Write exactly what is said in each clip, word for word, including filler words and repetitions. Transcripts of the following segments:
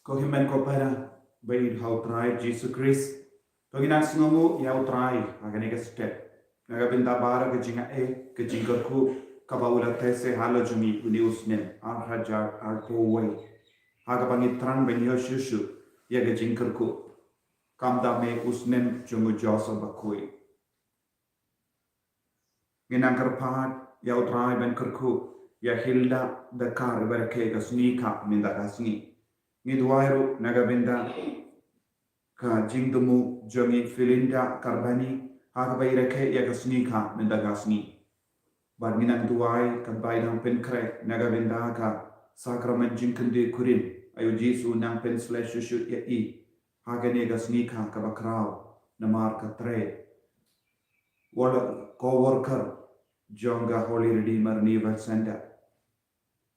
Ko hynmen ko para ba ïeit ha u Trai Jisu Khrist, to ngin nang sngewnguh ïa u Trai ha kane ka step. Na ka bynta baroh ka jingai, ka jingkyrkhu kaba u la theh sha la jong ngi une u snem ar hajar arphew wei, ha kaba ngi thrang ban ïoh shuh shuh ïa ka jingkyrkhu, kam da me u snem jong u Joseph Bakhuid. Ngin nang kyrpad ïa u Trai ban kyrkhu ïa Hilda Dakar, iba rakhe ïa ka sngi kha mynta ka sngi. Ngi duwai ruh na ka bynta ka jingthmu jong i Filinda Karbani, ha kaba i rakhe ïa ka sngi kha mynta ka sngi. Bad ngin nang duwai katba i dang pynkhreh na ka bynta ka sakramen jingkynthih kurim, ai u Jisu nang pynshlei shuh shuh ïa i ha kane ka sngi kha kaba khraw, namar ka trei wala co-worker jong ka Holy Redeemer Renewal Centre.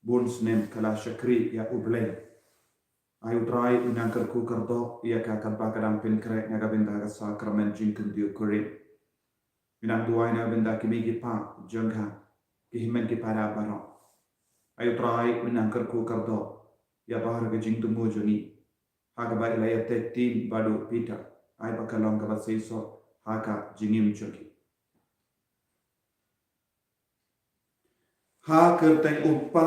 Bun snem ka la shakri ïa u Blei. Ai u Trai u nang kyrkhu kyrdoh ïa ka katba ka dang pynkhreh na ka bynta ka sakramen jingkynthih kurim. Ngi nang duwai na ka bynta ki mei ki pa jong ka, ki hynmen ki para baroh. Ai u Trai u nang kyrkhu kyrdoh ïa baroh ka jingthmu jong ngi, ha kaba i la ïathuh ktien bad u Peter, ai ba ka long kaba shisha ha ka jingim jong ngi. Ha ka kyrteng u Kpa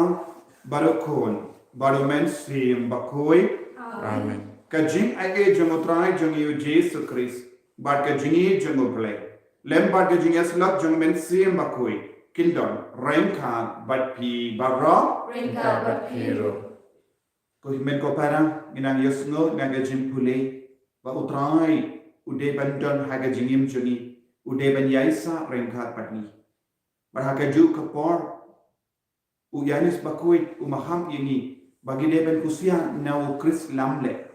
bad u Khun bad u Mynsiem Bakhuid. Amen. Ka jingaiei jong u Trai jong ngi u Jisu Khrist bad ka jingïeit jong u Blei lem bad ka jingïasyllok jong u Mynsiem Bakhuid kin don ryngkat bad phi baroh. Ryngkat bad phi ruh. Ko hynmen ko para, ngin nang ïohsngew na ka jingpule ba u Trai u dei ban don ha ka jingim jong ngi, u dei ban ïaishah ryngkat bad ngi. Bad ha kajuh ka por u Ïanis Bakhuid u maham ïa ngi ba ngi dei ban husiar na u Khrist lamler.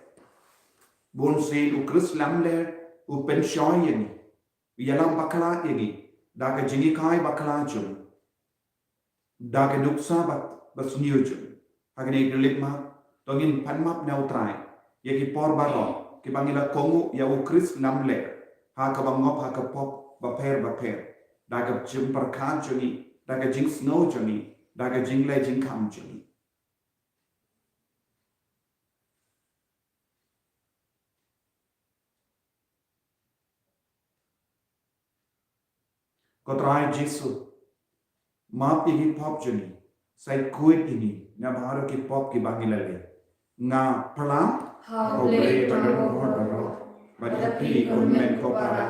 Bunsien u Khrist lamler u pynshoi ïa ngi, u ïalam bakla ïa ngi da ka jinghikai bakla jong u, da ka nuksa ba, ba sniew jong u. Ha kane ka leit map, to ngin pan map na u Trai ïa ki por baroh kiba ngi la kohnguh ïa u Khrist lamler ha kaba ngop ha ka pop bapher bapher, da ka jingpyrkhat jong ngi, da ka jingsngew jong ngi, da ka jingleh jingkham jong ngi. Ko Trai Jisu, map ïa ki pop jong ngi, sa khuid ïa ngi na baroh ki pop kiba ngi la leh. Nga pyrshang ha u Blei bad don bor baroh, bad ïa phi ko hynmen ko para,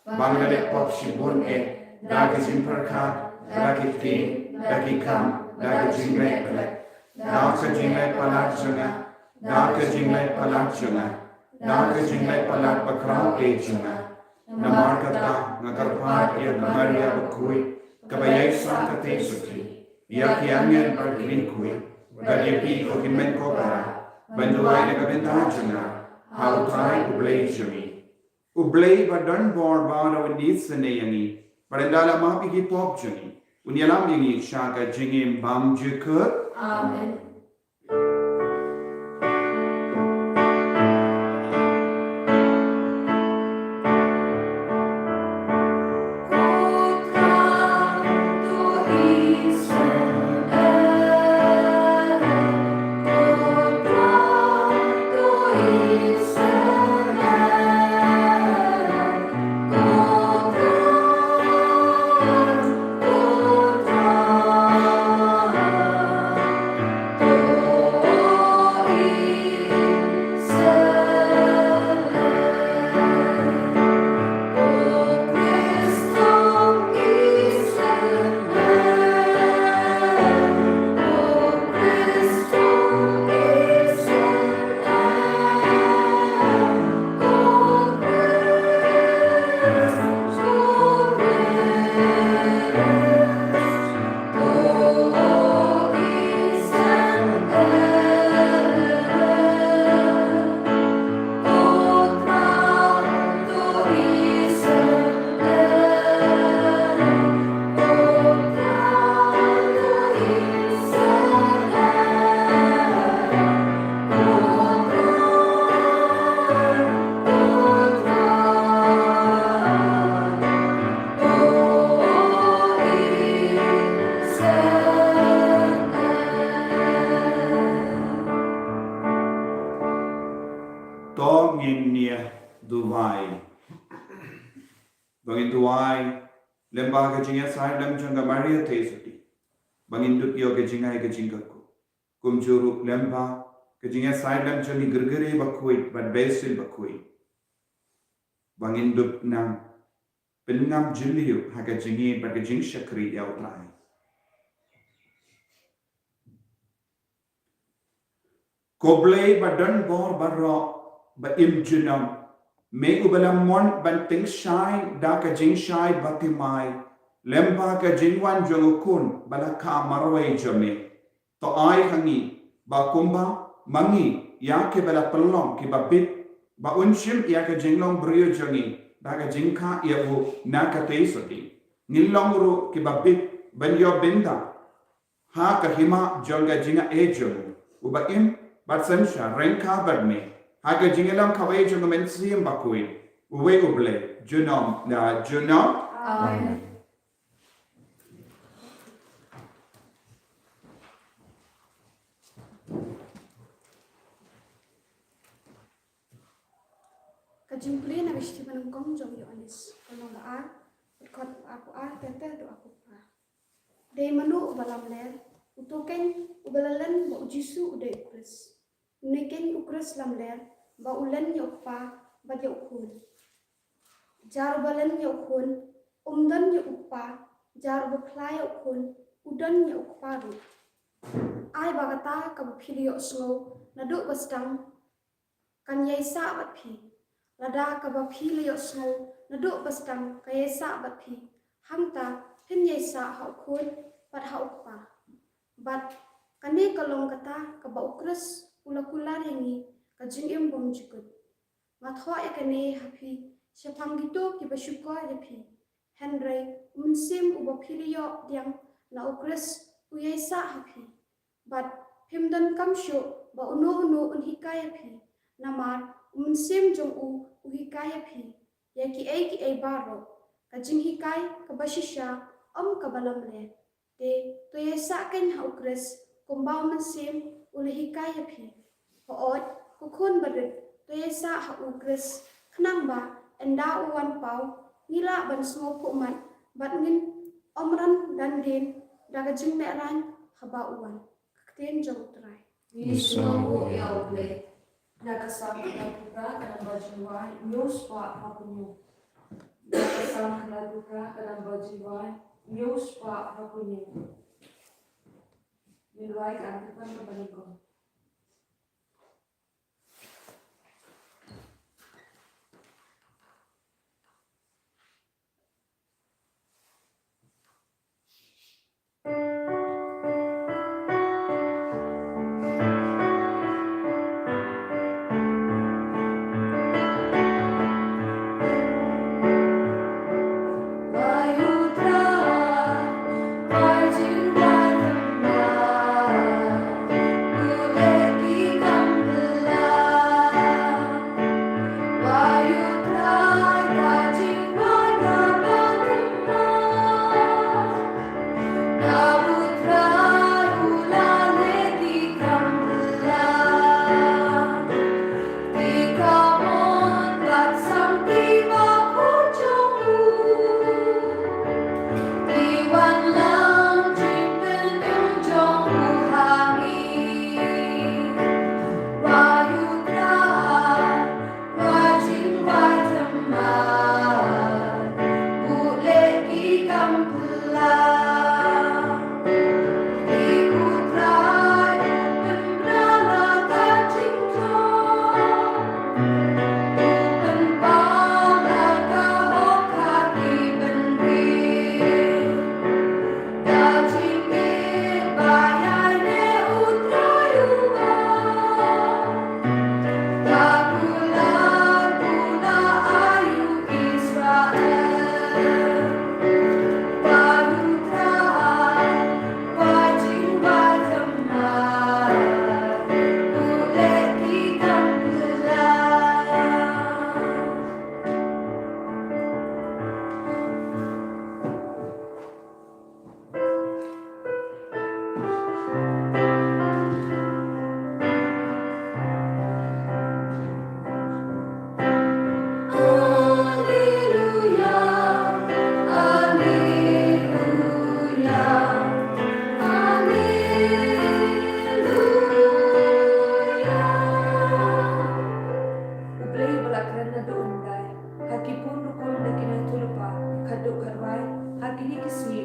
ba nga la leh pop shibun eh, da ki jingpyrkhat, da ki ktien, da ki kam, da ki jingleh palat, da ka jingleh palat jong nga, da ka jingleh palat jong nga, da ka jingleh palat bakhraw eh jong nga. Namar kata nga kyrpad ïa ka Maria bakhuid, kaba ïaishah katei shatei, ïa ki angel bad ki riewkhuid, bad ïa phi ko hynmen ko para, ban duwai na ka bynta jong nga ha u Trai u Blei jong ngi. U Blei ba don bor baroh un isynei ïa ngi, bad ynda la map ïa ki pop jong ngi, un ïalam ïa ngi sha ka jingim bymjukut. Amen. Lyngba ka jingïasaid lem jong ka Maria Theisotti, ba ngin dup ïoh ka jingai ka jingkyrkhu. Kumjuh ruh lyngba ka jingïasaid lem jong i Gregory bakhuid bad Basil bakhuid, ba ngin dup nang pynngam jylliew ha ka jingïeit bad ka jingshakri ïa U Trai. Ko Blei ba don bor baroh, ba im junom, me uba la mon ban tyngshaiñ da ka jingshai baptisma lyngba ka jingwan jong U Khun ba la kha marwei jong me. To ai ha ngi ba kumba ma ngi ïa kiba la pynlong kiba bit, ba un shim ïa ka jinglong briew jong ngi da ka jingkha ïa u na ka Theisotti, ngin long ruh kiba bit ban ïoh bynta ha ka hima jong ka jingaiei jong u, uba im bad synshar ryngkat bad me ha ka jingïalam kawei jong U Mynsiem Bakhuid, uwei U Blei, junom la junom. Amen. Ka jingpule na ka shithi banyngkong jong u Ïoannis, ka lynnong ba ar, dkhot arphew ar, te te haduh arphew phra. Dei mano uba lamler, uto keiñ uba la len ba U Jisu u dei U Khrist. Une keiñ U Khrist lamler, ba u len ïa U Kpa bad ïa U Khun. Jar uba len ïa U Khun, um don ïa U Kpa, jar uba phla ïa U Khun, u don ïa U Kpa ruh. Ai ba kata kaba phi la ïohsngew naduh ba sdang kan ïaisah bad phi. Lada kaba phi la ïohsngew naduh ba sdang ka ïaisah bad phi, hangta phin ïaisah ha U Khun bad ha U Kpa. Bad kane ka long kata kaba U Khrist u la kular ïa ngi, ka jingim bymjukut. Nga thoh ïa kane ha phi shaphang kito kiba shukor ïa phi. Hynrei U Mynsiem uba phi la ïoh pdiang na U Khrist u ïaisah ha phi. Bad phim donkam shuh ba uno uno un hikai ïa phi, namar U Mynsiem jong u u hikai ïa phi ïa kiei kiei baroh, ka jinghikai kaba shisha, ym kaba lamler. Te to ïaisah keiñ ha U Khrist kumba U Mynsiem u la hikai ïa phi. Hooid, ko khun barit, to ïaisah ha U Khrist, khnang ba ynda u wan paw, ngi lah ban sngewphuh mat bad ngin ym ran dan dien da ka jingmehraiñ haba u wan. Ka ktien jong U Trai. Ngi sngewnguh ïa U Blei. Na ka Salm khyndai phew phra, ka namba jingwai hynñiew spah arphew hynñiew. Na ka Salm khyndai phew phra, ka namba jingwai hynñiew spah arphew hynñiew. Ngin wai ka Antiphon kaba nyngkong.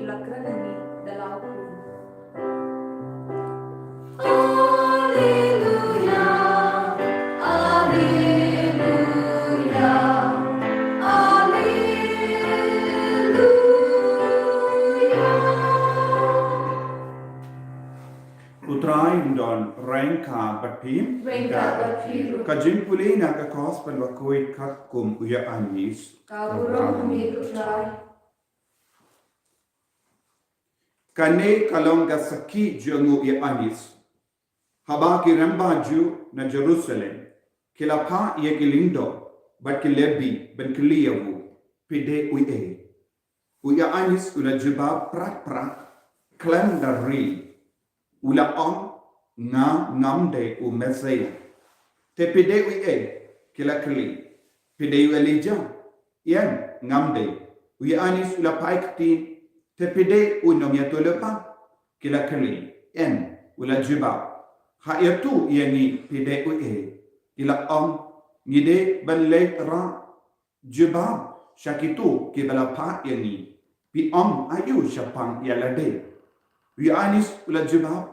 la kren ha ngi da la u khun. Alleluia, alleluia, alleluia. U Trai un don ryngkat bad phi. Ryngkat bad phi ruh. Ka jingpule na ka Gospel bakhuid katkum u Ïoannis. Ka burom ïa me ko Trai. Kane ka long ka sakhi jong u Ïoannis. Haba ki rangbah Jiw na Jerusalem ki la phah ïa ki lyngdoh bad ki Lebi ban kylli ïa u, phi dei uei? U Ïoannis u la jubab prak prak khlem da ri. U la ong, nga ngam dei u Messaïah. Te phi dei uei? Ki la kylli. Phi dei u Elijah? Ïeng, ngam dei. U Ïoannis u la phai ktien. Te phi dei u nongïathuhlypa? Ki la kylli. Ïeng, u la jubab. Ha ïathuh ïa ngi phi dei uei? Ki la ong, ngi dei ban leit rah jubab sha kito kiba la phah ïa ngi, phi ong aïu shaphang ïa lade? U Ïoannis u la jubab,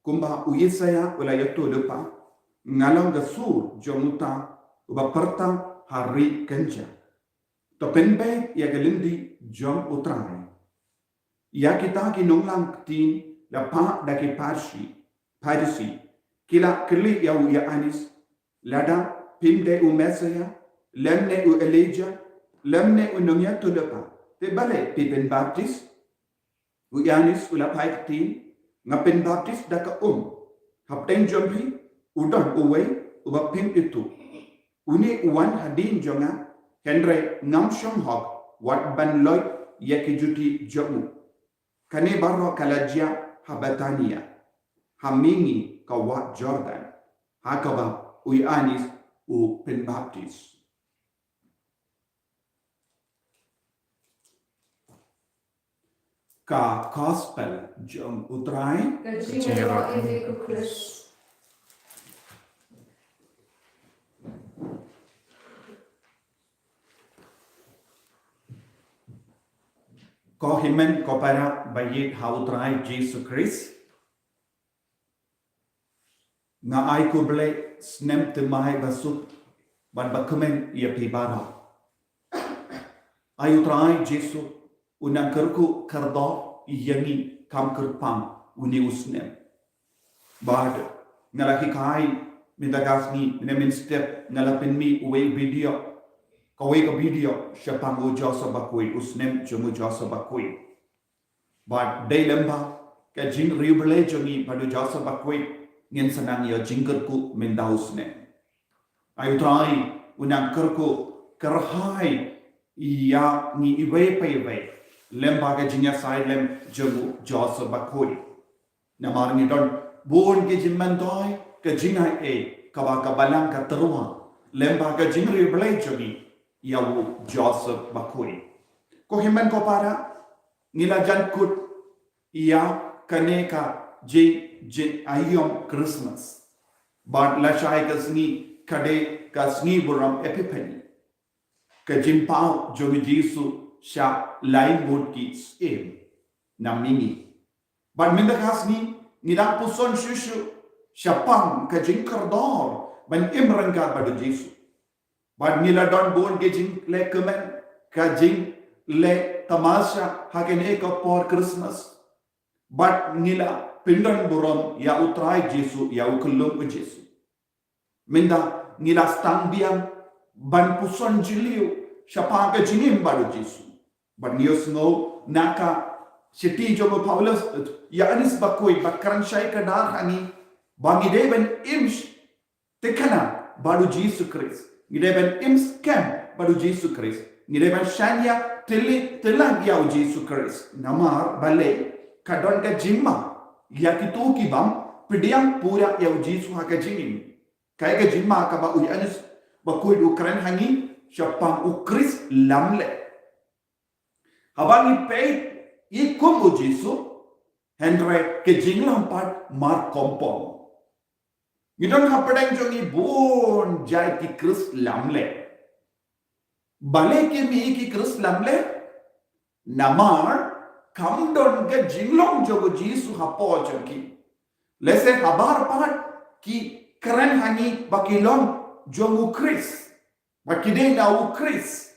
kumba u Isaïah u la ïathuh lypa, nga long ka sur jong uta uba pyrta ha ri kynja, to pynbeit ïa ka lynti jong u Trai. Ïa kita ki nonglang ktien la phah da ki Pharisi, Pharisi, ki la kylli ïa u Ïoannis, lada phim dei u Messaïah, lymne u Elijah, lymne u nongïathuhlypa, te balei phi pynbaptis? U Ïoannis u la phai ktien, nga pynbaptis da ka um. Hapdeng jong phi u don uwei uba phim ithuh. Une u wan hadien jong nga, hynrei ngam shong hok wat ban loit ïa ki juti jong u. Kane baroh ka la jia ha Bethania, ha mihngi ka wah Jordan, ha kaba u Ïoannis u pynbaptis. Ka Gospel jong u Trai. Ka jingïaroh ïa me ko Khrist. Ko hynmen ko para ba ïeit ha u Trai Jisu Khrist. Nga ai khublei snem thymmai ba suk bad ba kmen ïa phi baroh. Ai u Trai Jisu u nang kyrkhu kyrdoh ïa ngi kam kyrpang une u snem. Bad nga la hikai mynta ka sngi, mynne mynstep nga la pynmih uwei u video, kawei ka video shaphang u Joseph Bakhuid, u snem jong u Joseph Bakhuid. Bad dei lyngba ka jingriewblei jong ngi bad u Joseph Bakhuid ngin sa nang ïoh jingkyrkhu mynta u snem. Ai u Trai u nang kyrkhu kyrhai ïa ngi iwei pa iwei lyngba ka jingïasaid lem jong u Joseph Bakhuid. Namar ngi don bun ki jingmyntoi, ka jingaiei kaba ka Balang ka tyrwa lyngba ka jingriewblei jong ngi ïa u Joseph Bakhuid. Ko hynmen ko para, ngi la jan kut ïa kane ka jing, jing aïom Christmas. Bad lashai ka sngi ka dei ka sngi burom Epiphany. Ka jingpaw jong u Jisu sha laingut ki syiem na mihngi. Bad mynta ka sngi ngi dang puson shuh shuh shaphang ka jingkordor ban im ryngkat bad u Jisu. Bad ngi la don bun ki jingleh kmen, ka jingleh tamasha ha kane ka por Christmas. Bad ngi la pyndon burom ïa u Trai Jisu, ïa u kyllum u Jisu. Mynta ngi la sdang biang ban puson jylliew shaphang ka jingim bad u Jisu. Bad ngi ïohsngew na ka shithi jong u Paulus, eh, Ïoannis Bakhuid ba kren shai kdar ha ngi ba ngi dei ban im sh-, thikna bad u Jisu Khrist. Ngi dei ban im skhem bad u Jisu Khrist. Ngi dei ban shaniah tylli tyllang ïa u Jisu Khrist. Namar balei ka don ka jingma ïa kito ki bym pdiang pura ïa u Jisu ha ka jingim. Kaei ka jingma kaba u Ïoannis Bakhuid u kren ha ngi shaphang u Khrist lamleh. Haba ngi peit i kum u Jisu, hynrei ka jinglam pat mar kompong. Ngi don hapdeng jong ngi bun jait ki Khrist lamleh. Balei ki mih ki Khrist lamleh? Namar Kam don ka jinglong jong u Jisu hapoh jong ki. Lehse habar pat ki kren ha ngi ba ki long jong u Khrist, ba ki dei na u Khrist.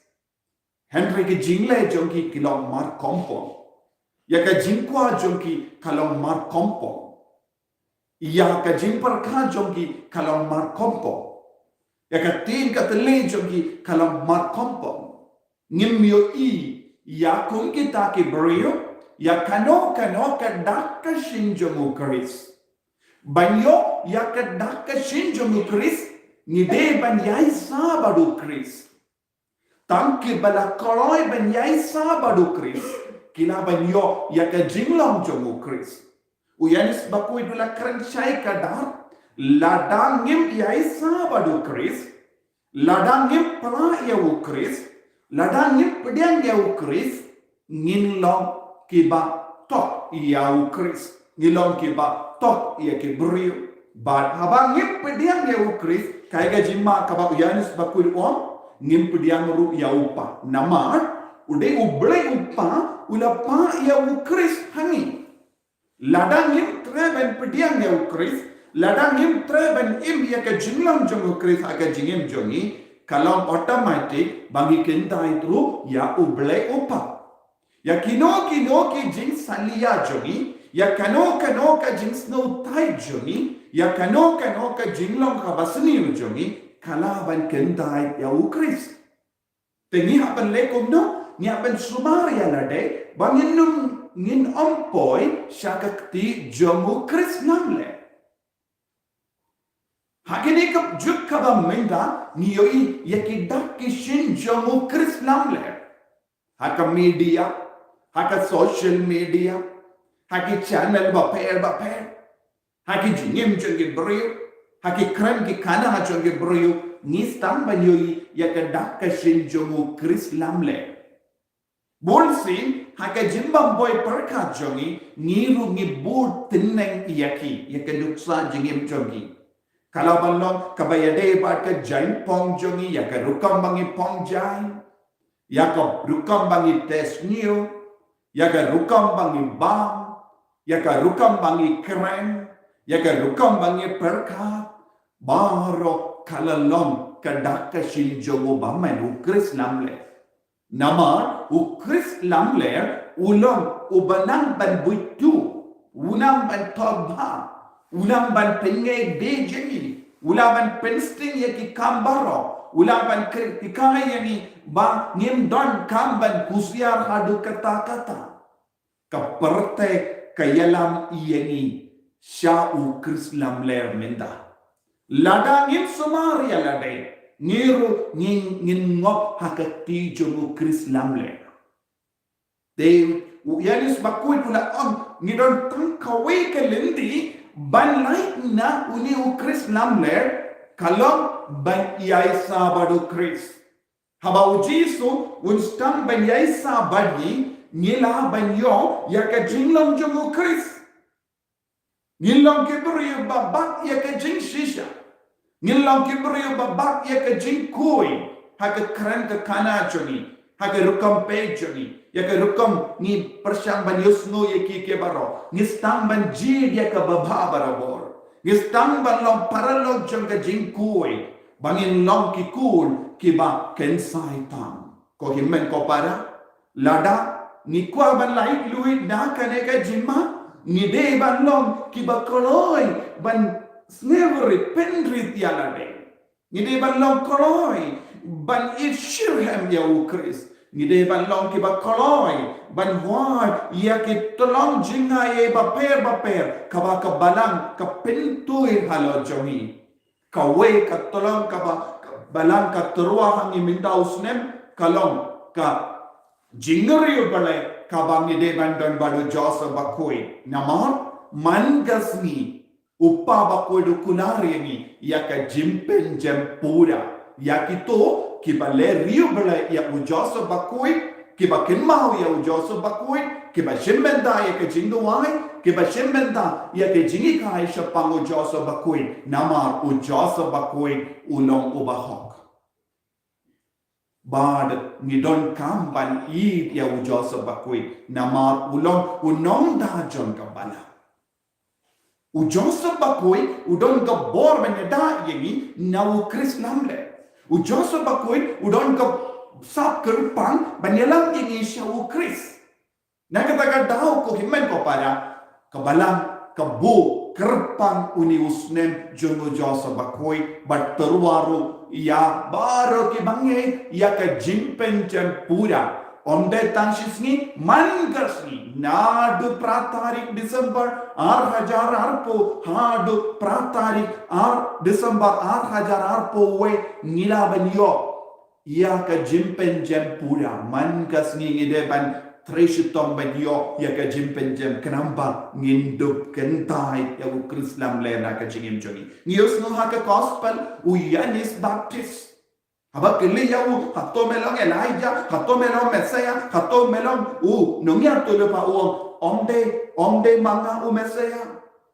Hynrei ki jingleh jong ki ki long markongpong. Ïa ka jingkwah jong ki ka long markongpong. Ïa ka jingpyrkhat jong ki ka long markongpong. Ïa ka ktien ka tynrai jong ki ka long markongpong. Ngim ïohi ïa kum kita ki briew ïa kano kano ka dak ka shin jong u Khrist. Ban ïoh ïa ka dak ka shin jong u Khrist, ngi dei ban ïaisah bad u Khrist. Tang kiba la kloi ban ïaisah bad u Khrist ki lah ban ïoh ïa ka jinglong jong u Khrist. U Ïoannis Bakhuid u la kren shai kdar, lada ngim ïaisah bad u Khrist, lada ngim pla ïa u Khrist, lada ngim pdiang ïa u Khrist, ngin long kiba tok ïa u Khrist, ngin long kiba tok ïa ki briew. Bad haba ngim pdiang ïa u Khrist, kaei ka jingma kaba u Ïoannis Bakhuid u ong, ngim pdiang ruh ïa u Pa. Namar u dei u Blei u Pa u la pah ïa u Khrist ha ngi. Lada ngim treh ban pdiang ïa u Khrist, lada ngim treh ban im ïa ka jinglong jong u Khrist ha ka jingim jong ngi, ka long automatic ba ngi kyntait ruh ïa u Blei u Pa. Ïa kino kino ki jingsalia jong ngi, ïa kano kano ka jingsngewtynnad jong ngi, ïa kano kano ka jinglong kaba sniew jong ngi, ka lah ban kyntait ïa u Khrist. Te ngi hap ban leh kumno, ngi hap ban sumar ïa lade ba ngin ym, ngin ym poi sha ka kti jong u Khrist lamler. Ha kine ki juk kaba mynta ngi ïohi ïa ki dak ki shin jong u Khrist lamler. Ha ka media, ha ka social media, ha ki channel bapher bapher, ha ki jingim jong ki briew, ha ki kren ki khana jong ki briew, ngi sdang ban ïohi ïa ka dak ka shin jong u Khrist lamler. Bun sien ha ka jingbym poi pyrkhat jong ngi, ngi ruh ngi bud tneng ïa ki, ïa ka nuksa jingim jong ngi. Ka lah ban long kaba ïadei bad ka jingpong jong ngi, ïa ka rukom ba ngi pong jaiñ, ïa ka rukom ba ngi teh sniew, ïa ka rukom ba ngi bam, ïa ka rukom ba ngi kren, ïa ka rukom ba ngi pyrkhat, baroh ka la long ka dak ka shin jong u bymman u Khrist lamler. Namar u Khrist lamler u long uba nang ban buit tuh, u nang ban thoh bha, u nang ban pynngeit bha jong ngi, u lah ban pynsting ïa ki kam baroh, u lah ban kyrkieh ïa ngi ba ngim don kam ban kusiar haduh katta katta. Ka pyrthei ka ïalam ïa ngi sha u Khrist lamler mynta. Lada ngim sumar ïa lade, ngi ruh ngin, ngin ngop ha ka kti jong u Khrist lamler. Te u Ïoannis Bakhuid u la ong, ngi don tang kawei ka lynti ban lait na une u Khrist lamler, ka long ban ïaisah bad u Khrist. Haba u Jisu un sdang ban ïaisah bad ngi, ngi lah ban ïoh ïa ka jinglong jong u Khrist. Ngin long ki briew ba bak ïa ka jingshisha. Ngin long ki briew ba bak ïa ka jingkhuid ha ka kren ka khana jong ngi, ha ka rukom peit jong ngi, ïa ka rukom ngi pyrshang ban ïohsngew ïa ki, ki baroh. Ngi sdang ban jied ïa kaba bha barabor. Ngi sdang ban long paralok jong ka jingkhuid, ba ngin long ki khun kiba kynsai tam. Ko hynmen ko para, lada ngi kwah ban laitluid na kane ka jingma, ngi dei ban long kiba kloi ban sngewrit pynrit ïa lade. Ngi dei ban long kloi ban ïeit shitrhem ïa u Khrist. Ngi dei ban long kiba kloi ban wad ïa ki tyllong jingaiei bapher bapher kaba ka Balang ka pyntur halor jong ngi. Kawei ka tyllong kaba ka Balang ka tyrwa ha ngi mynta u snem ka long ka jingriewblei kaba ngi dei ban don bad u Joseph Bakhuid. Namar man ka sngi u Pa Bakhuid u kular ïa ngi ïa ka jingpynjem pura. Ïa kito kiba leh riewblei ïa u Joseph Bakhuid, kiba kynmaw ïa u Joseph Bakhuid, kiba shim bynta ïa ka jingduwai, kiba shim bynta ïa ka jinghikai shaphang u Joseph Bakhuid, namar u Joseph Bakhuid u long uba hok. Bad ngi donkam ban ïeit ïa u Joseph Bakhuid namar u long u nongda jong ka balang. U Joseph Bakhuid u don ka bor ban ïada ïa ngi na u Khrist lamler. U Joseph Bakhuid u don ka sap kyrpang ban ïalam ïa ngi sha u Khrist. Na kata ka daw ko hynmen ko para, ka balang ka buh kyrpang une u snem jong u Joseph Bakhuid bad tyrwa ruh ïa baroh ki bangeit ïa ka jingpynjem pura. Ym dei tang shi sngi, man ka sngi, naduh phra tarik December ar hajar arphew haduh phra tarik ar December ar hajar arphew wei ngi lah ban ïoh ïa ka jingpynjem pura. Man ka sngi ngi dei ban trei shitom ban ïoh ïa ka jingpynjem khnang ba ngin dup kyntait ïa u Khrist lamler na ka jingim jong ngi. Ngi ïohsngew ha ka gospel u Ïoannis Baptist haba kylli ïa u, hato me long Elijah, hato me long Messiah, hato me long u nongïathuhlypa, u ong, ym dei, ym dei ma nga u Messiah.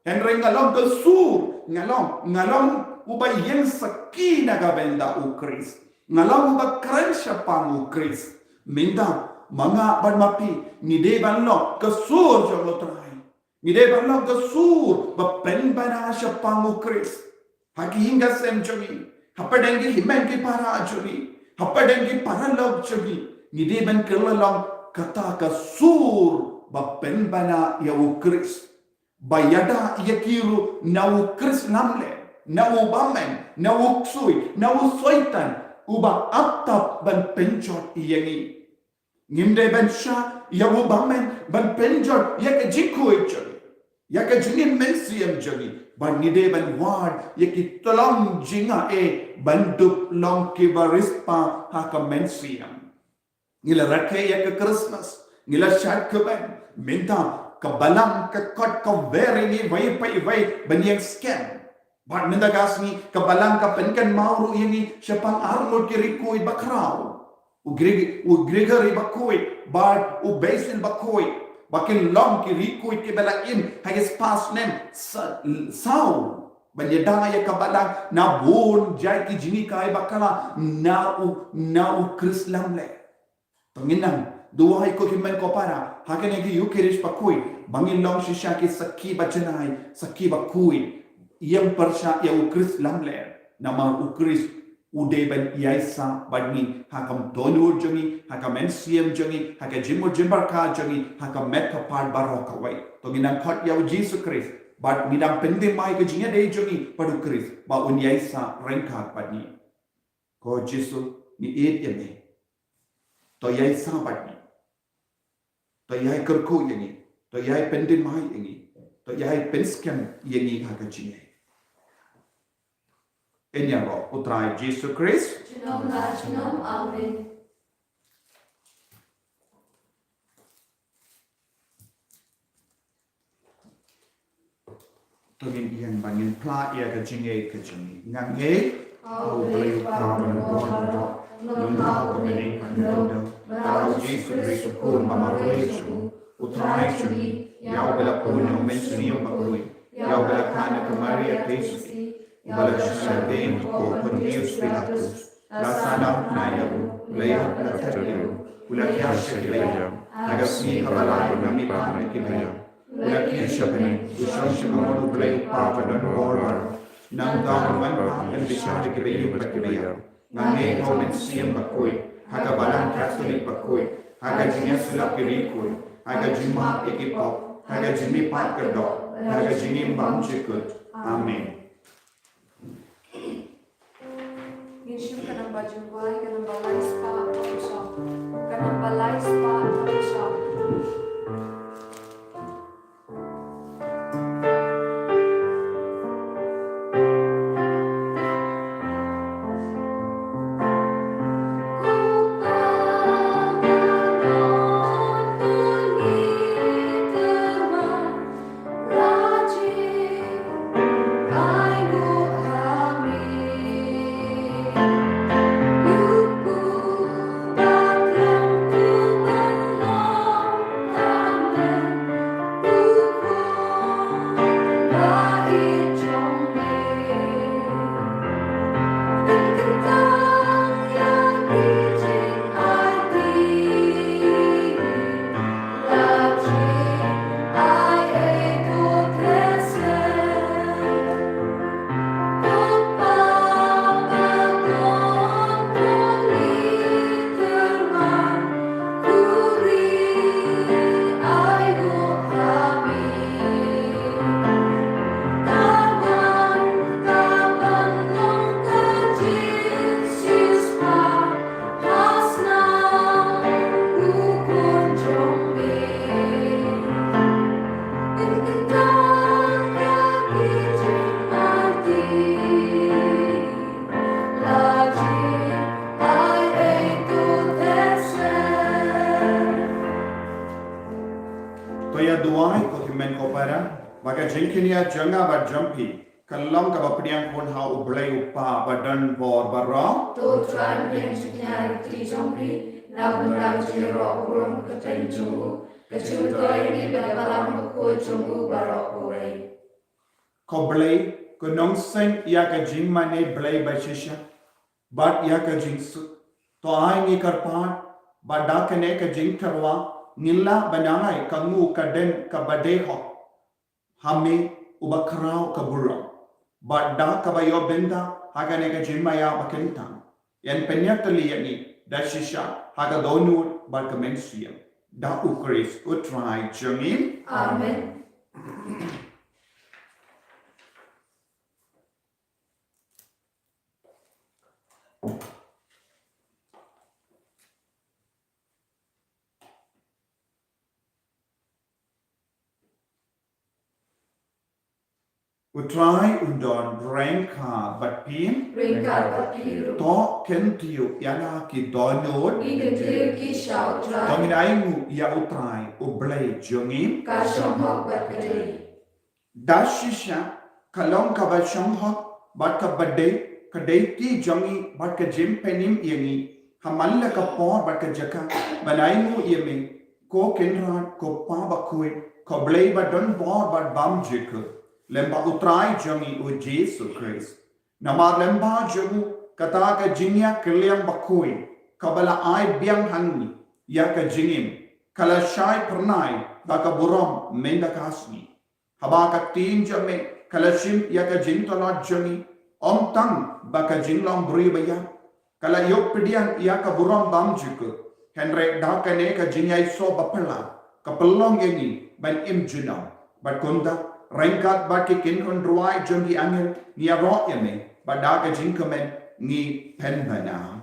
Hynrei nga long ka sur, nga long, nga long uba ïeng sakhi na ka bynta u Khrist. Nga long uba kren shaphang u Khrist. Mynta ma nga bad ma phi ngi dei ban long ka sur jong u Trai. Ngi dei ban long ka sur ba pynbna shaphang u Khrist. Ha ki ïing ki sem jong ngi, hapdeng ki hynmen ki para jong ngi, hapdeng ki paralok jong ngi, ngi dei ban kylla long kata ka sur ba pynbna ïa u Khrist. Ba ïada ïa ki ruh na u Khrist lamler, na u bymman, na u ksuid, na u soitan uba ap tap ban pynjot ïa ngi. Ngim dei ban shah ïa u bymman ban pynjot ïa ka jingkhuid jong ngi, ïa ka jingim mynsiem jong ngi, bad ngi dei ban wad ïa ki tyllong jingaiei ban dup long kiba riewspah ha ka mynsiem. Ngi la rakhe ïa ka Christmas, ngi la shad kmen, mynta ka balang ka kot ka wer ïa ngi iwei pa iwei ban ïeng skhem. Bad mynta ka sngi ka balang ka pynkynmaw ruh ïa ngi shaphang arngut ki riewkhuid bakhraw, u Gre-, u Gregory Bakhuid bad u Basil Bakhuid, ba kin long ki riewkhuid kiba la im ha ki spah snem sa-, saw ban ïada ïa ka balang na bun jait ki jinghikai bakla na u, na u Khrist lamler. To ngin nang duwai ko hynmen ko para ha kane ka Ïukharist bakhuid ba ngin long shisha ki sakhi ba janai, sakhi bakhuid, ïeng pyrshah ïa u Khrist lamler. Namar u Khrist u dei ban ïaisah bad ngi ha ka mynsiem jong ngi, ha ka mynsiem jong ngi, ha ka jingmut jingpyrkhat jong ngi, ha ka met ka phad baroh kawei. To ngin nang khot ïa u Jisu Khrist bad ngin nang pynthymmai ka jingïadei jong ngi bad u Khrist ba un ïaisah ryngkat bad ngi. Ko Jisu, ngi ïeit ïa me. To ïaisah bad ngi. To ïai kyrkhu ïa ngi. To ïai pynthymmai ïa ngi. To ïai pynskhem ïa ngi ha ka jingïeit. Ïa u Trai Jisu Khrist. Junom la junom. Amen. To ngin ïeng ba ngin phla ïa ka jingngeit ka jong ngi. Nga ngeit ha U Blei U Kpa Uba Nongbor Baroh, U Nongthaw Kynrad Khyndew, bad ha U Jisu Khrist U Khun ba marwei jong U, U Trai jong ngi, ïa uba la pun na U Mynsiem Bakhuid, ïa uba la kha na ka Maria Theisotti, uba la shah ïadei ha u Pontius Pilatus, la sahnarphna ïa u, la ïap, la thied ïa u, u la thiah sha ki baïap, ha ka sngi kaba lai u la mihpat na ki baïap, u la kiew sha bneng, u shong sha ka mut U Blei U Kpa Uba Nongbor Baroh. Nangta un wan pat ban bishar ïa ki baïap bad ki baïap. Nga ngeit ha U Mynsiem Bakhuid, ha ka Balang Katholik bakhuid, ha ka jingïasyllok ki riewkhuid, ha ka jingmap ïa ki pop, ha ka jingmihpat ka doh, ha ka jingim bymjukut. Amen. Ngin shim ka namba jingduwai, ka namba lai spah arphew saw. Ka namba lai spah arphew saw. Ko ïa duwai, ko hynmen ko para, ba ka jingkñia jong nga bad jong phi ka long kaba pdiang khun ha U Blei U Kpa ba don bor baroh. To Trai, pdiang jingkñia ha ka kti jong phi na bynta ka jingïaroh burom ka kyrteng jong u, ka jingmyntoi ïa ngi bad ka Balang Bakhuid jong u baroh kawei. Ko Blei, ko nongseng ïa ka jingmane Blei ba shisha bad ïa ka jingsuk. To ai ngi kyrpad ba da kane ka jingtyrwa ngin lah ban ai ka nguh ka dien kaba dei hok ha me uba khraw ka burom. Bad da kaba ïoh bynta ha kane ka jingmaïa ba kyntang, yn pynïatylli ïa ngi da shisha ha ka dohnud bad ka mynsiem. Da U Khrist U Trai jong ngi. Amen. U Trai un don ryngkat bad phi. Ryngkat bad phi ruh. To kyntiew ïa la ki dohnud. Ngi kyntiew ki sha U Trai. To ngin ai nguh ïa U Trai U Blei jong ngi. Ka shong hok bad ka dei. Da shisha ka long kaba shong hok bad kaba dei, ka dei ki jong ngi bad ka jingpynim ïa ngi ha man la ka por bad ka jaka ban ai nguh ïa me, ko Kynrad, ko Kpa Bakhuid, ko Blei ba don bor bad bymjukut, lem bad U Trai jong ngi U Jisu Khrist. Namar lem bad jong u kata ka jingïakylliang bakhuid kaba la ai biang ha ngi ïa ka jingim ka la shai phyrnai da ka burom mynta ka sngi. Haba ka ktien jong me ka la shim ïa ka jingtlot jong ngi, ym tang ba ka jinglong briew ba ïap, ka la ïoh pdiang ïa ka burom bymjukut, hynrei da kane ka jingïasoh baphylla ka pynlong ïa ngi ban im junom. Bad kumta ryngkat bad ki kynhun rwai jong ki angel ngi ïaroh ïa me, bad da ka jingkmen ngi pynbna.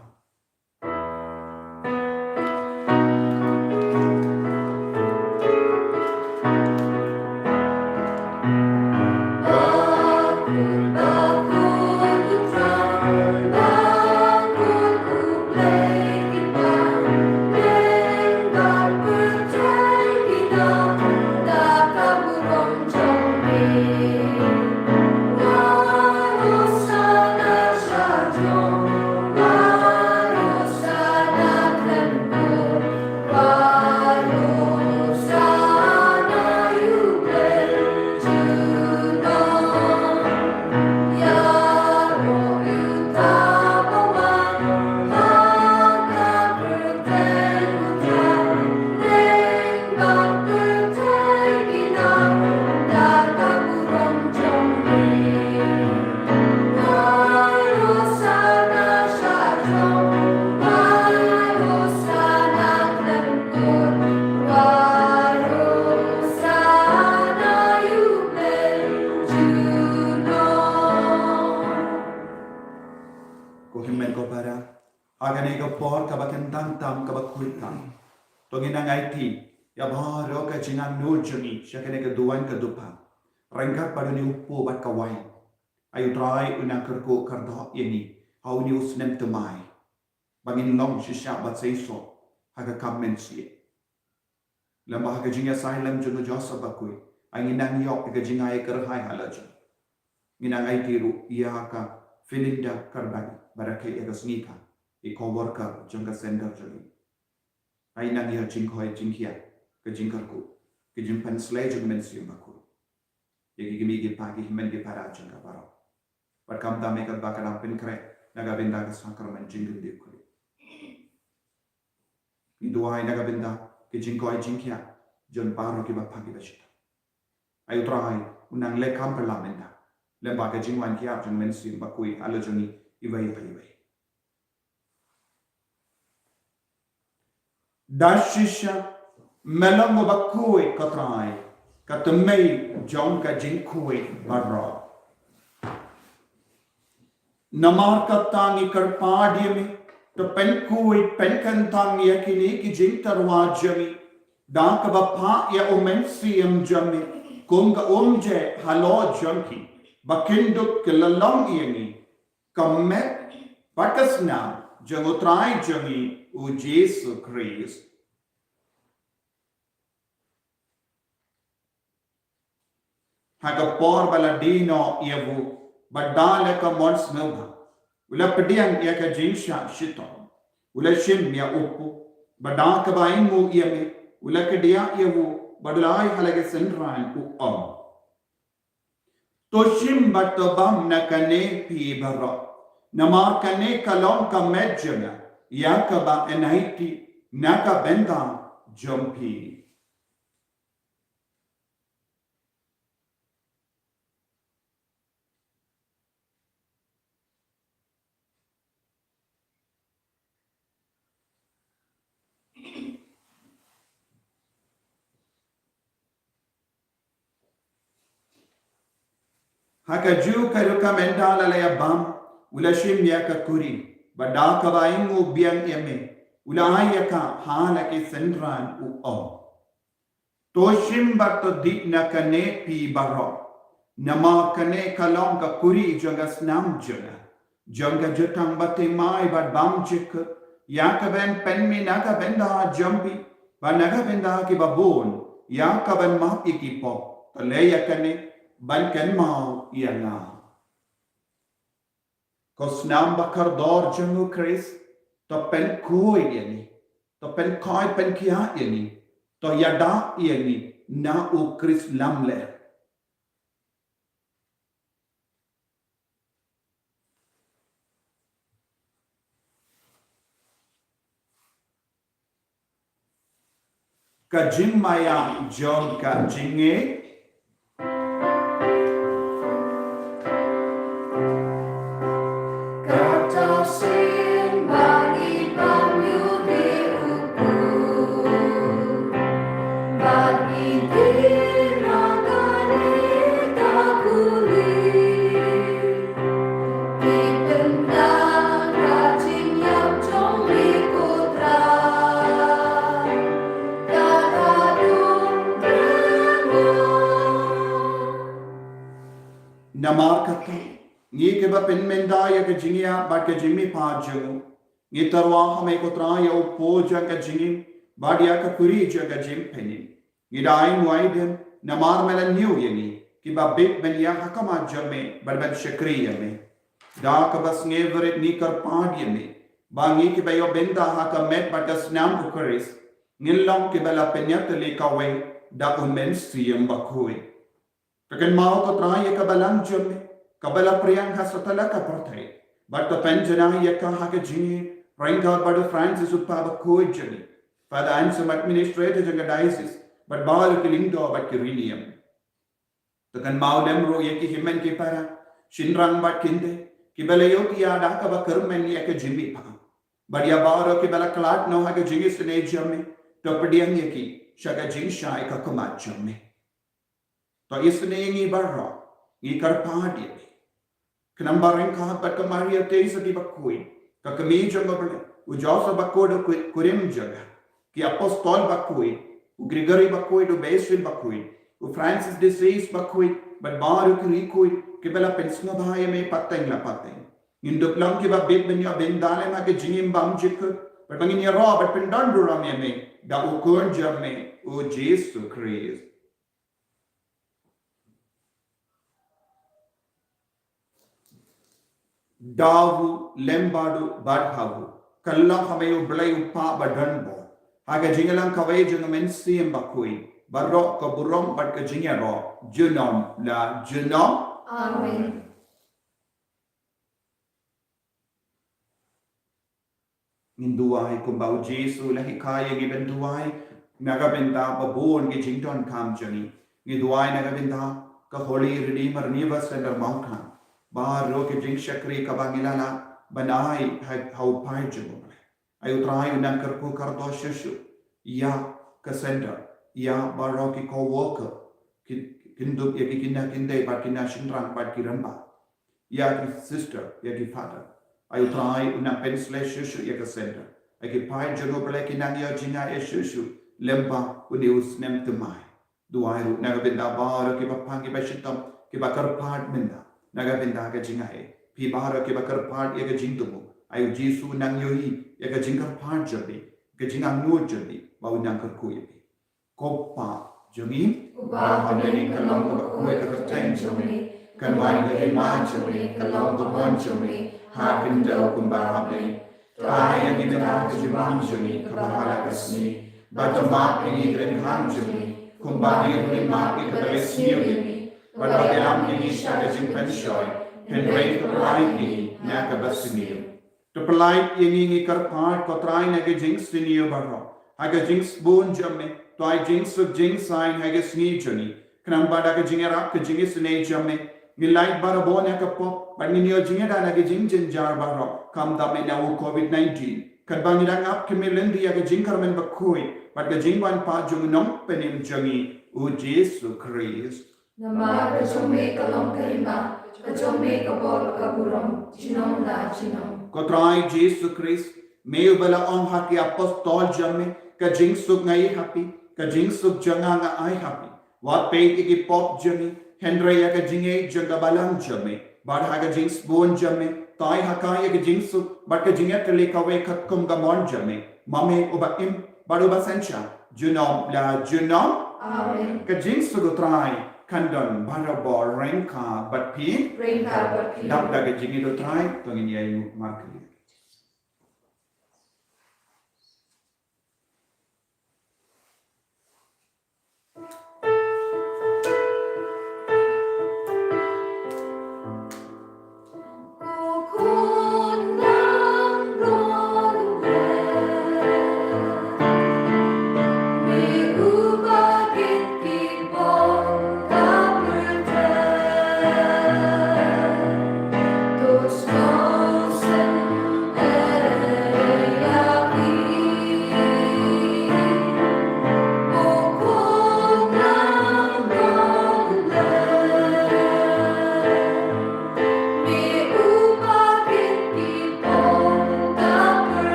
Ko hynmen ko para, ha kane ka por kaba kyntang tam, kaba khuid tam, to ngin nang aiti ïa baroh ka jingangnud jong ngi sha kane ka duwan ka dupha, ryngkat bad une u kpu bad ka waiñ. Ai U Trai un nang kyrkhu kyrdoh ïa ngi ha une u snem thymmai, ba ngin long shisha bad seisoh ha ka kam mynsiem. Lem bad ha ka jingïasaid lem jong u Joseph bakhuid, ai ngin nang ïoh ïa ka jingai kyrhai ha la jong. Ngin nang aiti ruh ïa ka Philinda Karbani, ba rakhe ïa ka sngi ka, i co-worker jong ka center jong ngi. Ai nang ïa jingkhoi jingkhia, ka jingkyrkhu, ka jingpynsleh jong u Mynsiem Bakhuid ïa ki kmie ki kpa, ki hynmen ki para jong ka baroh. Bad kumta me katba ka dang pynkhreh na ka bynta ka sakramen jingkyndiah khuid, ngi duwai na ka bynta ka jingkhoi jingkhia jong baroh kiba pang kiba shitom. Ai U Trai un nang leh kam pynlong mynta lem bad ka jingwan kiar jong u Mynsiem Bakhuid ha la jong ngi iwei pa iwei. Da shisha me long uba khuid ko Trai, ka tmei jong ka jingkhuid baroh. Namar kata ngi kyrpad ïa me, to pynkhuid pynkyntang ïa kine ki jingtyrwa jong ngi da kaba phah ïa u Mynsiem jong me kum ka umjai halor jong ki, ba kin dup ki la long ïa ngi ka met bad ka snam jong u Trai jong ngi u Jisu Khrist. Ha ka por ba la die noh ïa u, bad da la ka mon sngewbha, u la pdiang ïa ka jingshah shitom. U la shim ïa u pud, bad da kaba ainguh ïa me, u la kdiah ïa u, bad u la ai ha la ki synran, u ong: To shim bad to bam na kane phi baroh. Namar kane ka long ka met jong nga, ïa kaba yn aiti na ka bynta jong phi. Ha kajuh ka rukom ynda la la ïa bam, u la shim ïa ka kuri, bad da kaba ainguh biang ïa me, u la ai ïa ka ha la ki synran, u ong: To shim bad to dih na kane phi baroh. Namar kane ka long ka kuri jong ka snam jong nga, jong ka jutang bathymmai bad bymjukut, ïa kaba yn pynmih na ka bynta jong phi bad na ka bynta kiba bun, ïa kaban map ïa ki pop. To leh ïa kane ban kynmaw ïa nga. Ko snam bakordor jong u Khrist, to pynkhuid ïa ngi, to pynkhuid pynkhiah ïa ngi, to ïada ïa ngi na u Khrist lamler. Ka jingmaïa jong ka jingngeit. Kata sien ba ngi pang ïa u Blei u Kpa, ba ngi dei na kane ka khuri. Namar kata, ngi kiba pynmynta ïa ka jingïap bad ka jingmihpat jong u, ngi tyrwa ha me ko Trai ïa u pud jong ka jingim bad ïa ka khuri jong ka jingpynim. Ngi da ai nguh ai dem namar me la ñiew ïa ngi kiba bit ban ïaid ha khmat jong me bad ban shakri ïa me. Da kaba sngewrit ngi kyrpad ïa me ba ngi kiba ïoh bynta ha ka met bad ka snam u Khrist, ngin long kiba la pynïatylli kawei da u Mynsiem Bakhuid. To kynmaw ko Trai ïa ka balang jong me kaba la pdiang ha satlak ka pyrthei, bad to pynjanai ïa ka ha ka jingïeit ryngkat bad u Francis u Kpa Bakhuid jong ngi, Father Anselm, administrator jong ka diocese, bad baroh ki lyngdoh bad ki riewniam. To kynmaw lem ruh ïa ki hynmen ki para, shynrang bad kynthei kiba la ïohthiah da kaba kyrmen ïa ka jingmihpat, bad ïa baroh kiba la khlad noh ha ka jingisynei jong me, to pdiang ïa ki sha ka jingshai ka khmat jong me. To isynei ïa ngi baroh, ngi kyrpad ïa me. Khnang ba ryngkat bad ka Maria Theisotti Bakhuid, ka kmie jong u Blei, u Joseph Bakhuid u ku-, kurim jong ka, ki apostol bakhuid, u Gregory Bakhuid, u Basil Bakhuid, u Francis de Sales Bakhuid, bad baroh ki riewkhuid kiba la pynsngewbha ïa me pateng la pateng, ngin dup long kiba bit ban ïoh bynta lem ha ka jingim bymjukut, bad ba ngin ïaroh bad pyndon burom ïa me da u Khun jong me u Jisu Khrist. Da u lem bad u bad ha u, kylla ha me u Blei u Kpa badonbor, ha ka jingïalang kawei jong u Mynsiem Bakhuid, baroh ka burom bad ka jingïaroh junom la junom. Amen. Ngin duwai kumba u Jisu u la hikai ïa ngi ban duwai na ka bynta ba bun ki jingdonkam jong ngi. Ngi duwai na ka bynta ka Holy Redeemer Neighbor Centre Mawkhar, baroh ki jingshakri kaba ngi la lah ban ai ha, ha u paid jong u Blei. Ai u Trai u nang kyrkhu kyrdoh shuh shuh ïa ka centre, ïa baroh ki co-worker, ki, kin dup ïa ki khynnah khyndai bad khynnah shynrang bad ki rangbah, ïa ki sister, ïa ki father. Ai u Trai u nang pynsleh shuh shuh ïa ka centre. Ai ki paid jong u Blei kin nang ïoh jngai shuh shuh lyngba une u snem thymmai. Duwai ruh na ka bynta baroh kiba pang kiba shitom, kiba kyrpad mynta na ka bynta ka jngai. Phi baroh kiba kyrpad ïa ka jingthmu, ai u Jisu u nang ïohi ïa ka jingkyrpad jong phi, ka jingangnud jong phi, ba u nang kyrkhu ïa phi. Ko Kpa, jong ngi, uba ha bneng ka long ka khuid ka kyrteng jong me, kan wan ka hima jong me, ka long ka mon jong me ha khyndew kumba ha bneng. To ai ïa ngi mynta ka jingbam jong ngi kaba ha la ka sngi, bad to map ïa ngi ki kynhun jong ngi, kumba ngi ruh ngi map ïa kiba leh sniew ïa ngi, bad to ïalam ïa ngi sha ka jingpynshoi, hynrei to pynlait ïa ngi na kaba sniew. To pynlait ïa ngi, ngi kyrpad ko Trai, na ka jingsniew baroh, ha ka jingsbun jong me, to ai jingsuk jingsaiñ ha ka sngi jong ngi, khnang ba da ka jingïarap ka jingisynei jong me, ngin lait barabor na ka pop, bad ngin ïoh jingïada na ki jingjynjar baroh, khamtam eh na u Covid nineteen. Katba ngi dang ap khmih lynti ïa ka jingkyrmen bakhuid bad ka jingwan pat jong u Nongpynim jong ngi, u Jisu Khrist. Namar ka jong me ka long ka hima, ka jong me ka bor, ka burom, junom la junom. Ko Trai Jisu Khrist, me uba la ong ha ki apostol jong me, ka jingsuk nga ai ha phi, ka jingsuk jong nga nga ai ha phi. Wat peit ïa ki pop jong ngi, hynrei ïa ka jingïeit jong ka balang jong me. Bad ha ka jingsbun jong me, to ai ha ka ïa ka jingsuk bad ka jingïatylli kawei katkum ka mon jong me, ma me uba im bad uba synshar junom la junom. Amen. Ka jingsuk u Trai kan don barabor ryngkat bad phi. Ryngkat bad phi. Dap da ka jingïeit u Trai, to ngin ïa ïeng markylliang.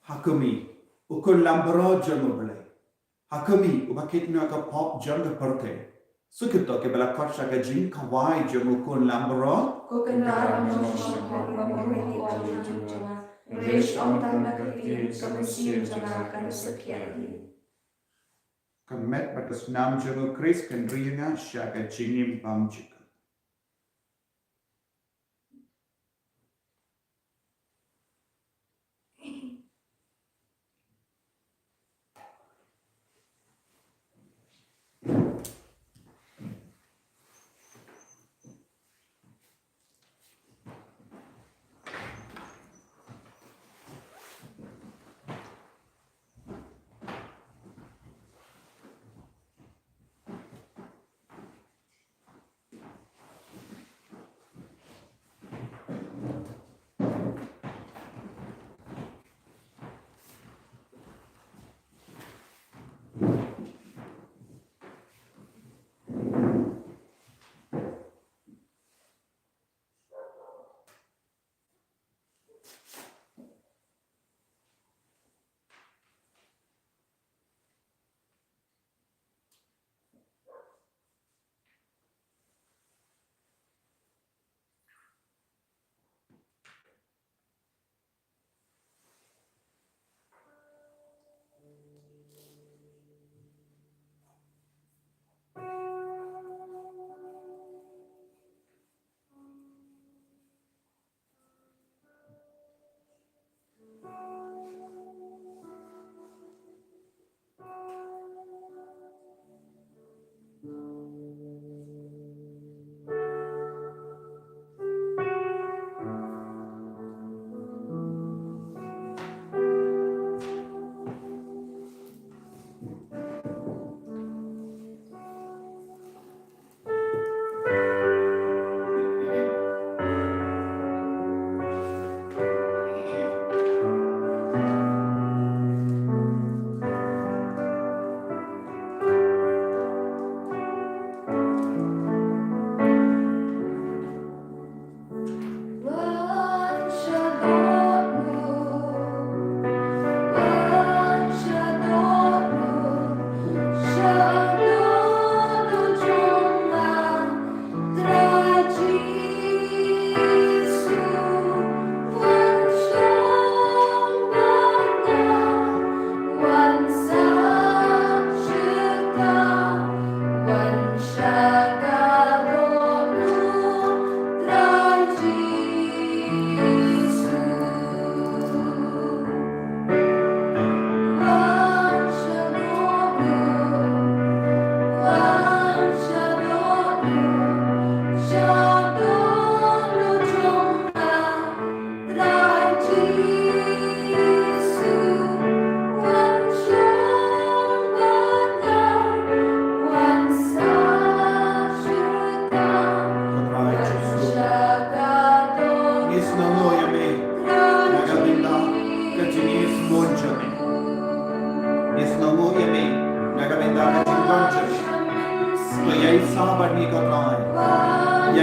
Ha khmih, u khun langbrot jong U Blei. Ha khmih, uba kit noh ïa ka pop jong ka pyrthei. Suk ïa kito kiba la khot sha ka jingkhawai jong u khun langbrot. Ko Kynrad, ym shym hok ba me ïoh ïa ka jingim jong nga, hynrei shu ong tang na ka ktien, ka mynsiem jong nga kan sa khih. Ka met bad ka snam jong u Khrist kan ri ïa nga sha ka jingim bymjukut.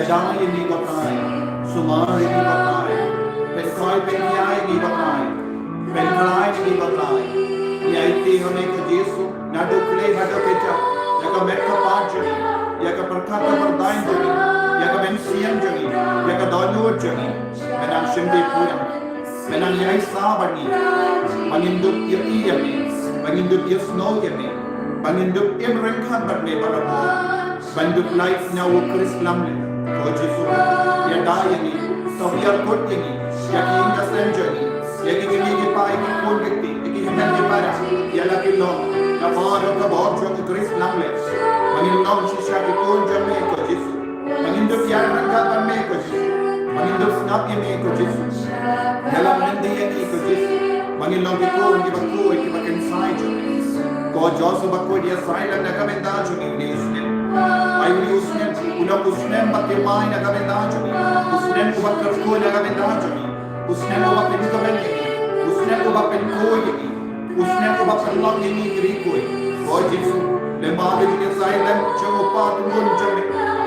Ïada ïa ngi ko Trai, sumar ïa ngi ko Trai, pynkoit pynïaid ïa ngi ko Trai, pynkylla ïa ngi ko Trai. Ngi aiti ha me ko Jisu, naduh khlei haduh kjat, ïa ka met ka phad jong ngi, ïa ka pyrkhat ka pyrthai jong ngi, ïa ka mynsiem jong ngi, ïa ka dohnud jong ngi. Me nang shim dei pura, me nang ïaid sah bad ngi, ba ngin dup ïohi ïa me, ba ngin dup ïasnoh ïa me, ba ngin dup im ryngkat bad me barabor. Ban dup lait na u Khrist lamler. Ko Jisu, ïada ïa ngi, to ïarap ïa ngi, ïa ki ïing ki sem jong ngi, ïa ki kmie ki kpa, ïa ki khun ki kti, ïa ki hynmen ki para, ïa la ki lok, na baroh ka bor jong u Khrist lamler. Ba ngin long shisha ki khun jong me ko Jisu. Ba ngin dup ïaid ryngkat bad me ko Jisu. Ba ngin dup sngap ïa me ko Jisu. Ïalam lynti ïa ngi ko Jisu. Ba ngin long ki khun kiba khuid kiba kynsai jong me. Ko Jisu bakhuid, ïasai lem na ka bynta jong ngi une u snem. Ai une u snem u long u snem ba thymmai na ka bynta jong ngi. U snem uba kyrkhu na ka bynta jong ngi. U snem uba pynkmen ïa ngi. U snem uba pynkhuid ïa ngi. U snem uba pynlong ïa ngi ki riewkhuid. Ko Jisu, lyngba ka jingïasai lem jong u Pa Tymmen jong me,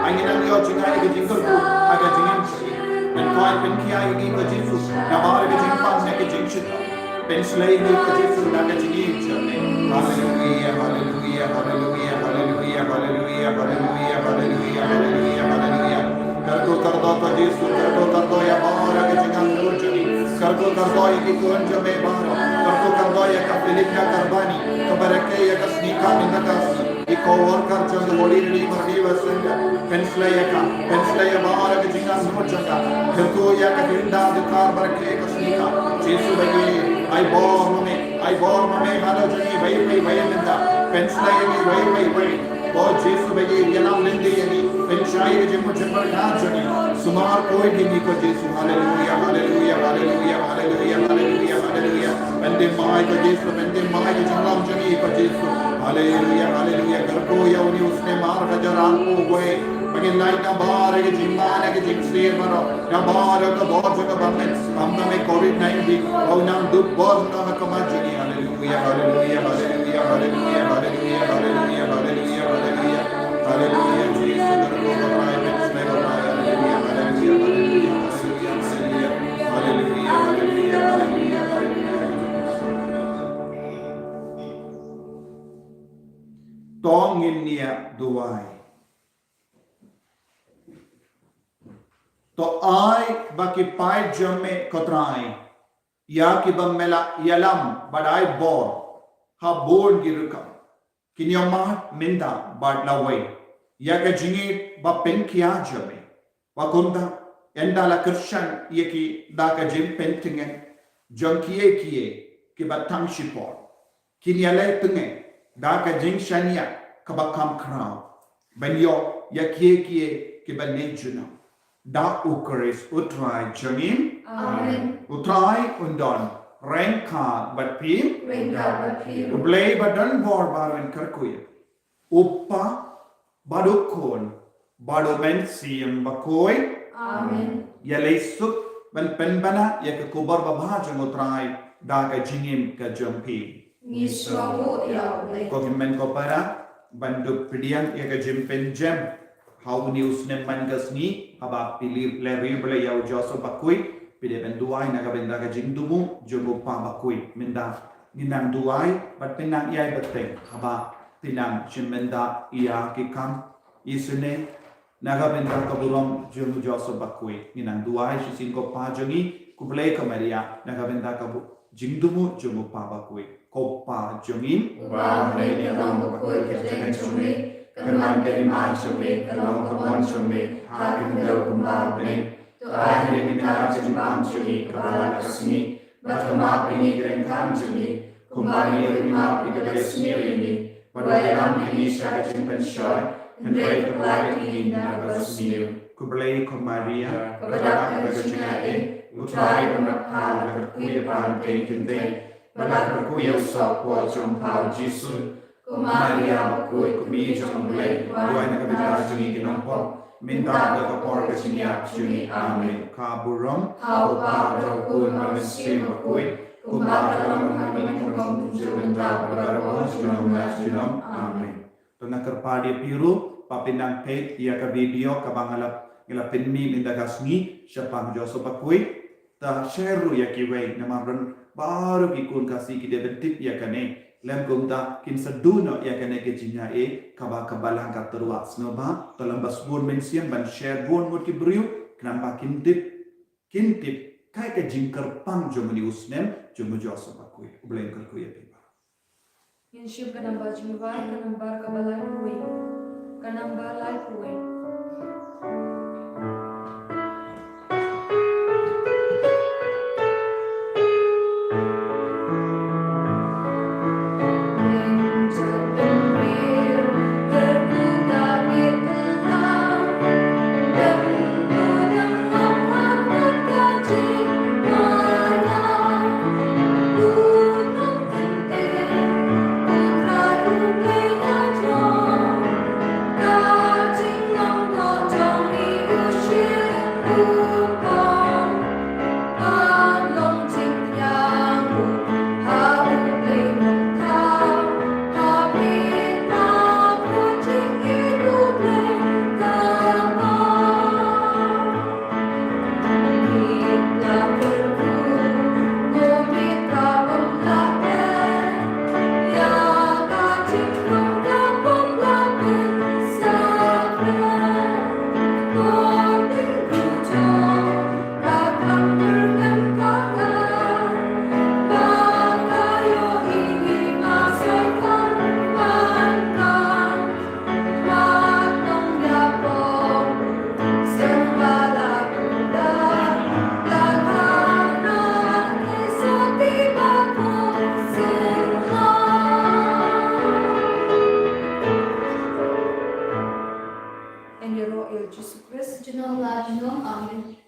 ai ngi nang ïoh jngai ïa ka jingkyrkhu ha ka jingim jong ngi. Pynkoit pynkhia ïa ngi ko Jisu, namar ka jingpang ne ka jingshitom. Pynshlei ïa ngi ko Jisu na ka jingim jong me. Haleluia, haleluia, haleluia, haleluia, haleluia, haleluia, haleluia, haleluia, haleluia. Kyrkhu kyrdoh ko Jisu, kyrkhu kyrdoh ïa baroh ka jingangnud jong ngi. Kyrkhu kyrdoh ïa ki khun jong me baroh. Kyrkhu kyrdoh ïa ka Filipina Karbani, kaba rakhe ïa ka Snika mynta ka sngi. I co-worker jong ka Holy Redeemer Revival Center. Pynshlei ïa ka, pynshlei ïa baroh ka jingangnud jong ka. Kyrkhu ïa ka Hilda Dkhar ba rakhe ïa ka Snika. Jisu ba ïeit, ai bor ma me, ai bor ma me ha la jong ngi, ba ïeit, ba ïeit mynta. Pynshlei ïa ngi, ba ïeit, ba ïeit. Ko Jisu ba ïeit, ïalam lynti ïa ngi, pynshai ïa ka jingmut jingpyrkhat jong ngi. Sumar khuid ïa ngi ko Jisu. Haleluia, haleluia, haleluia, haleluia, haleluia, haleluia. Pynthymmai ko Jisu, pynthymmai ka jinglong jong ngi ko Jisu. Haleluia, haleluia. Kyrkhu ïa une u snem ar hajar arphew wei. Ba ngin lait na baroh ka jingman, ka jingsniew baroh. Na baroh ka bor jong ka bamit. Khamtam ïa ka Covid nineteen. Ba un nang dup bor noh ha khmat jong ngi. Haleluia. Haleluia, haleluia, haleluia, haleluia, haleluia, haleluia, haleluia. Haleluia, Jisu, kyrkhu ko Trai, haleluia, haleluia, haleluia, haleluia, haleluia, haleluia, haleluia, haleluia. To ngin ïa duwai. To ai ba ki paid jong me ko Trai, ïa kiba me la ïalam bad ai bor ha bun ki rukom, kin ïoh mad mynta bad lawei ïa ka jingïeit ba pynkhia jong me. Ba kumta, ynda la kyrshan ïa ki da ka jingpyntngen jong kiei kiei kiba tang shipor, kin ïaleh tngen da ka jingshaniah kaba kham khraw, ban ïoh ïa kiei kiei kiba leit junom. Da U Khrist U Trai jong ngi. Amen. U Trai un don ryngkat bad phi. Ryngkat bad phi. U Blei ba don bor baroh un kyrkhu ïa phi. U Kpa, bad U Khun, bad U Mynsiem Bakhuid. Amen. Ïaleh suk ban pynbna ïa ka khubor babha jong U Trai da ka jingim ka jong phi. Ngi sngewbha ïa U Blei. Ko hynmen ko para, ban dup pdiang ïa ka jingpynjem ha une u snem man ka sngi, haba phi la riewblei ïa U Joseph Bakhuid, phi dei ban duwai na ka bynta ka jingthmu jong U Kpa Bakhuid. Mynta ngin nang duwai bad phin nang ïai bteng haba phi nang shim bynta ïa ki kam isynei. Na ka bynta ka burom jong U Joseph Bakhuid, ngin nang duwai shisien. Ko Pa jong ngi, khublei ko Maria, na ka bynta ka bu-, jingthmu jong U Kpa Bakhuid. Ko Pa jong ngi. Uba ha bneng, ka long bakhuid ka kyrteng jong me, ka wan ka hima jong me, ka long ka mon jong me ha ka khyndew kumba ha bneng. To ai ha ngi mynta ka jingbam jong ngi kaba la ka sngi, bad to map ïa ngi ki ryngkat jong ngi, kumba ngi ruh ngi map ïa kiba isniew ïa ngi. Bad wat ïalam ïa ngi sha ka jingpynshoi, hynrei to pynlait ïa ngi na kaba sniew. Khublei ko Maria, kaba dap ha ka jingaiei, U Trai u don bad pha, la kyrkhu ïa pha hapdeng ki kynthei, bad la kyrkhu ïa u soh por jong pha U Jisu. Ko Maria bakhuid, ko Kmie jong U Blei, duwai na ka bynta jong ngi ki nongpop, mynta bad ha ka por ka jingïap jong ngi. Amen. Ka burom ha U Kpa, bad ha U Khun, bad ha U Mynsiem Bakhuid, kumba ka long, kumba ha bneng, kumjuh mynta, bad barabor, junom la junom. Amen. To nga kyrpad ïa phi ruh ba phin nang peit ïa ka video kaba nga la Ngi la pynmih mynta ka sngi shaphang Joseph Bakhuid. Ta share ruh ïa kiwei namar ba baroh ki khun Khasi ki dei ban tip ïa kane. Lem kumta kin sa duh noh ïa kane ka jingïaid kaba ka Balang ka Tyrwa. Sngewbha to lem ba sbun mynsiem ban share bun ngut ki briew khnang ba kin tip, kin tip kai ka jingkyrpang jong une u snem jong u Joseph Bakhuid. U Blei un kyrkhu ïa phi baroh. Ngin shim ka namba jingwan, ka namba kaba laiphew wei. Ka namba laiphew wei. Ïaroh ïa u Jisu Khrist. Junom la junom. Amen.